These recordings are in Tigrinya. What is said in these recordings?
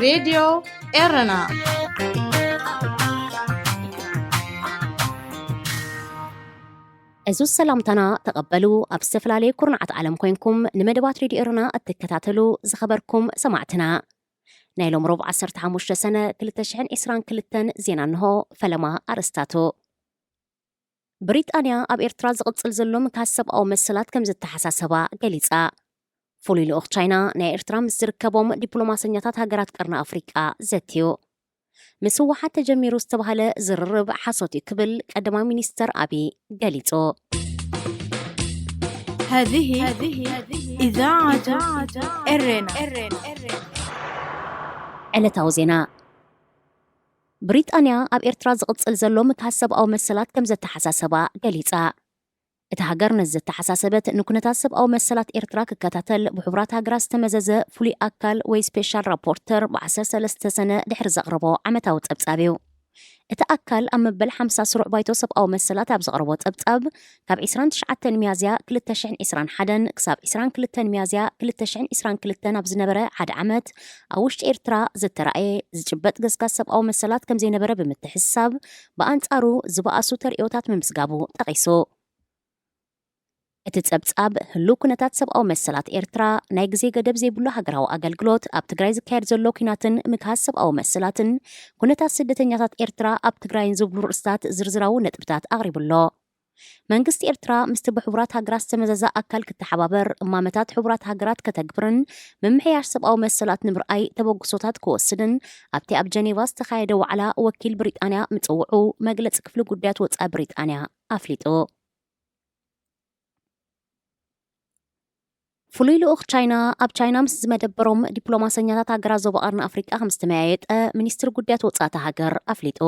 ሬድዮ ኤረና። እዚ ሰላምታና ተቐበሉ። ኣብ ዝተፈላለየ ኩርናዓት ዓለም ኮይንኩም ንመደባት ሬድዮ ኤረና እትከታተሉ ዝኸበርኩም ሰማዕትና፣ ናይ ሎም ረቡዕ ዓሰርተ ሓሙሽተ ሰነ ክልተ ሽሕን ዕስራን ክልተን ዜና እንሆ። ፈለማ ኣርእስታቱ። ብሪጣንያ ኣብ ኤርትራ ዝቕጽል ዘሎ ምክሃስ ሰብኣዊ መሰላት ከም ዘተሓሳሰባ ገሊጻ። ፍሉይ ልኡኽ ቻይና ናይ ኤርትራ ምስ ዝርከቦም ዲፕሎማሰኛታት ሃገራት ቀርኒ ኣፍሪቃ ዘትዩ። ምስ ህወሓት ተጀሚሩ ዝተባህለ ዝርርብ ሓሶት እዩ ክብል ቀዳማይ ሚኒስተር ኣቢ ገሊጹ። هذه إذاعة إرنا. ዕለታዊ ዜና። ብሪጣንያ ኣብ ኤርትራ ዝቕጽል ዘሎ ምክሃስ ሰብኣዊ መሰላት ከም ዘተሓሳሰባ ገሊጻ። እታ ሃገር ነዚ ዘተሓሳሰበት ንኩነታት ሰብኣዊ መሰላት ኤርትራ ክከታተል ብሕቡራት ሃገራት ዝተመዘዘ ፍሉይ ኣካል ወይ ስፔሻል ራፖርተር ብ ዓሰርተ ሰለስተ ሰነ ድሕሪ ዘቕረቦ ዓመታዊ ጸብጻብ እዩ። እቲ ኣካል ኣብ መበል ሓምሳ ስሩዕ ባይቶ ሰብኣዊ መሰላት ኣብ ዘቕረቦ ጸብጻብ ካብ ዕስራን ትሽዓተን ሚያዝያ ክልተ ሽሕን ዕስራን ሓደን ክሳብ ዕስራን ክልተን ሚያዝያ ክልተ ሽሕን ዕስራን ክልተን ኣብ ዝነበረ ሓደ ዓመት ኣብ ውሽጢ ኤርትራ ዝተራእየ ዝጭበጥ ገስጋስ ሰብኣዊ መሰላት ከም ዘይነበረ ብምትሕስሳብ ብኣንጻሩ ዝበኣሱ ተርእዮታት ምምዝጋቡ ጠቒሱ። እቲ ጸብጻብ ህሉው ኩነታት ሰብኣዊ መሰላት ኤርትራ፣ ናይ ግዜ ገደብ ዘይብሉ ሃገራዊ ኣገልግሎት፣ ኣብ ትግራይ ዝካየድ ዘሎ ኲናትን ምክሃስ ሰብኣዊ መሰላትን ኩነታት ስደተኛታት ኤርትራ ኣብ ትግራይን ዝብሉ ርእስታት ዝርዝራዊ ነጥብታት ኣቕሪቡ ኣሎ። መንግስቲ ኤርትራ ምስቲ ብሕቡራት ሃገራት ዝተመዘዘ ኣካል ክተሓባበር፣ እማመታት ሕቡራት ሃገራት ከተግብርን ምምሕያሽ ሰብኣዊ መሰላት ንምርኣይ ተበግሶታት ክወስድን ኣብቲ ኣብ ጀኔቫ ዝተኻየደ ዋዕላ ወኪል ብሪጣንያ ምጽውዑ መግለጺ ክፍሊ ጉዳያት ወጻኢ ብሪጣንያ ኣፍሊጡ። ፍሉይ ልኡኽ ቻይና ኣብ ቻይና ምስ ዝመደበሮም ዲፕሎማሰኛታት ሃገራት ዞባ ቀርኒ ኣፍሪቃ ከም ዝተመያየጠ ሚኒስትሪ ጉዳያት ወጻኢ እታ ሃገር ኣፍሊጡ።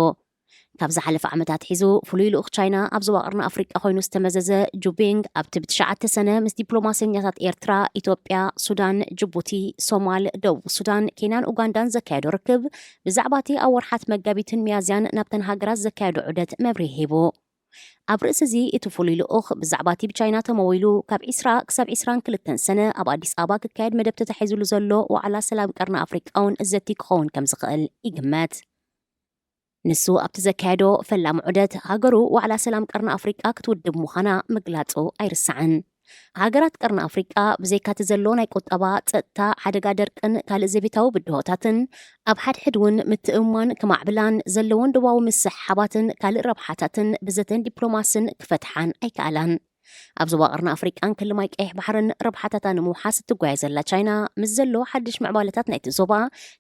ካብ ዝሓለፈ ዓመታት ሒዙ ፍሉይ ልኡኽ ቻይና ኣብ ዞባ ቀርኒ ኣፍሪቃ ኮይኑ ዝተመዘዘ ጁ ቢንግ ኣብቲ ብትሽዓተ ሰነ ምስ ዲፕሎማሰኛታት ኤርትራ፣ ኢትዮጵያ፣ ሱዳን፣ ጅቡቲ፣ ሶማል፣ ደቡብ ሱዳን፣ ኬንያን ኡጋንዳን ዘካየዶ ርክብ ብዛዕባ እቲ ኣብ ወርሓት መጋቢትን ሚያዝያን ናብተን ሃገራት ዘካየዶ ዑደት መብርሂ ሂቡ። ኣብ ርእሲ እዚ እቲ ፍሉይ ልኡኽ ብዛዕባ እቲ ብቻይና ተመዊሉ ካብ ዕስራ ክሳብ ዕስራን ክልተን ሰነ ኣብ ኣዲስ ኣበባ ክካየድ መደብ ተታሒዙሉ ዘሎ ዋዕላ ሰላም ቀርኒ ኣፍሪቃ እውን ዘቲ ክኸውን ከም ዝኽእል ይግመት። ንሱ ኣብቲ ዘካየዶ ፈላሚ ዑደት ሃገሩ ዋዕላ ሰላም ቀርኒ ኣፍሪቃ ክትውድብ ምዃና ምግላጹ ኣይርሳዕን። ሃገራት ቀርኒ ኣፍሪቃ ብዘይካቲ ዘሎ ናይ ቁጠባ፣ ጸጥታ፣ ሓደጋ ደርቅን ካልእ ዘቤታዊ ብድሆታትን ኣብ ሓድሕድ እውን ምትእምማን ክማዕብላን ዘለዎን ዶባዊ ምስሕሓባትን ካልእ ረብሓታትን ብዘተን ዲፕሎማስን ክፈትሓን ኣይከኣላን። ኣብ ዞባ ቀርኒ ኣፍሪቃን ክልማይ ቀይሕ ባሕርን ረብሓታታ ንምውሓስ እትጓየ ዘላ ቻይና ምስ ዘሎ ሓድሽ ምዕባለታት ናይቲ ዞባ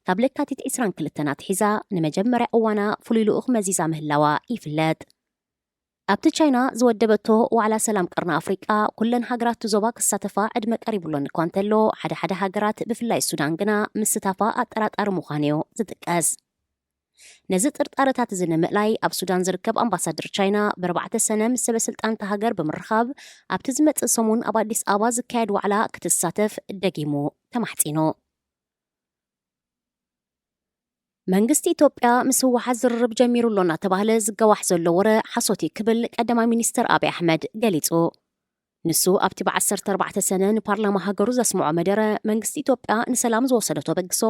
ካብ ለካቲት ዕስራን ክልተን ኣትሒዛ ንመጀመርያ እዋና ፍሉይ ልኡኽ መዚዛ ምህላዋ ይፍለጥ። ኣብቲ ቻይና ዝወደበቶ ዋዕላ ሰላም ቀርኒ ኣፍሪቃ ኩለን ሃገራት እቲ ዞባ ክሳተፋ ዕድመ ቀሪቡሎን እኳ እንተሎ ሓደ ሓደ ሃገራት ብፍላይ ሱዳን ግና ምስታፋ ኣጠራጣሪ ምዃኑ እዩ ዝጥቀስ። ነዚ ጥርጣረታት እዚ ንምእላይ ኣብ ሱዳን ዝርከብ ኣምባሳደር ቻይና ብርባዕተ ሰነ ምስ ሰበ ስልጣን እታ ሃገር ብምርኻብ ኣብቲ ዝመጽእ ሰሙን ኣብ ኣዲስ ኣበባ ዝካየድ ዋዕላ ክትሳተፍ ደጊሙ ተማሕጺኑ። መንግስቲ ኢትዮጵያ ምስ ህወሓት ዝርርብ ጀሚሩ ኣሎ እናተባህለ ዝገዋሕ ዘሎ ወረ ሓሶት እዩ ክብል ቀዳማይ ሚኒስትር ኣብይ ኣሕመድ ገሊጹ። ንሱ ኣብቲ ብ ዓሰርተ ኣርባዕተ ሰነ ንፓርላማ ሃገሩ ዘስምዖ መደረ፣ መንግስቲ ኢትዮጵያ ንሰላም ዝወሰዶ ተበግሶ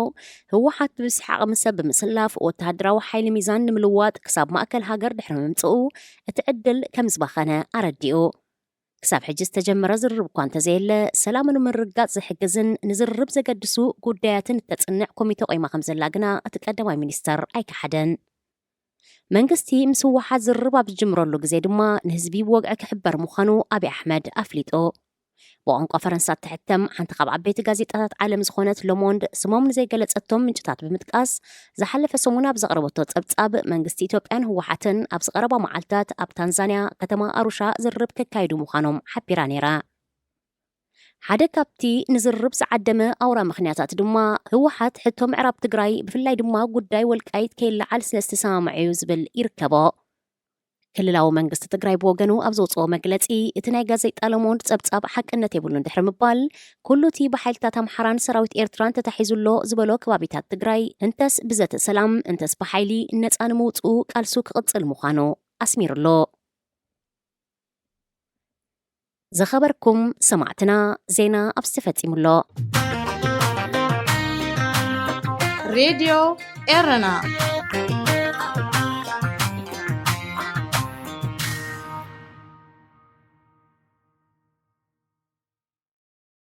ህወሓት ብብዝሒ ዓቕሚ ሰብ ብምስላፍ ወተሃደራዊ ሓይሊ ሚዛን ንምልዋጥ ክሳብ ማእከል ሃገር ድሕሪ ምምጽኡ እቲ ዕድል ከም ዝባኸነ ኣረዲኡ። ክሳብ ሕጂ ዝተጀመረ ዝርርብ እኳ እንተዘየለ፣ ሰላም ንምርግጋጽ ዝሕግዝን ንዝርርብ ዘገድሱ ጉዳያትን እተጽንዕ ኮሚተ ቆይማ ከም ዘላ ግና እቲ ቀዳማይ ሚኒስተር ኣይከሓደን። መንግስቲ ምስ ህወሓት ዝርርብ ኣብ ዝጅምረሉ ግዜ ድማ ንህዝቢ ብወግዒ ክሕበር ምዃኑ ኣብይ ኣሕመድ ኣፍሊጡ። ብቋንቋ ፈረንሳ እትሕተም ሓንቲ ካብ ዓበይቲ ጋዜጣታት ዓለም ዝኾነት ሎሞንድ ስሞም ንዘይገለጸቶም ምንጭታት ብምጥቃስ ዝሓለፈ ሰሙን ኣብ ዘቕረበቶ ጸብጻብ መንግስቲ ኢትዮጵያን ህወሓትን ኣብዚ ቀረባ መዓልታት ኣብ ታንዛንያ ከተማ ኣሩሻ ዝርርብ ከካይዱ ምዃኖም ሓቢራ ነይራ። ሓደ ካብቲ ንዝርርብ ዝዓደመ ኣውራ ምኽንያታት ድማ ህወሓት ሕቶ ምዕራብ ትግራይ ብፍላይ ድማ ጉዳይ ወልቃይት ከይለዓል ስለ ዝተሰማምዐ እዩ ዝብል ይርከቦ። ክልላዊ መንግስቲ ትግራይ ብወገኑ ኣብ ዘውፅኦ መግለፂ እቲ ናይ ጋዜጣ ሎሞንድ ፀብፃብ ሓቅነት የብሉን ድሕሪ ምባል ኩሉ እቲ ብሓይልታት ኣምሓራን ሰራዊት ኤርትራን ተታሒዙ ኣሎ ዝበሎ ከባቢታት ትግራይ እንተስ ብዘተ ሰላም እንተስ ብሓይሊ ነፃ ንምውፅኡ ቃልሱ ክቕፅል ምዃኑ ኣስሚሩሎ። ዝኸበርኩም ሰማዕትና ዜና ኣብዚ ተፈጺሙ ኣሎ። ሬድዮ ኤረና።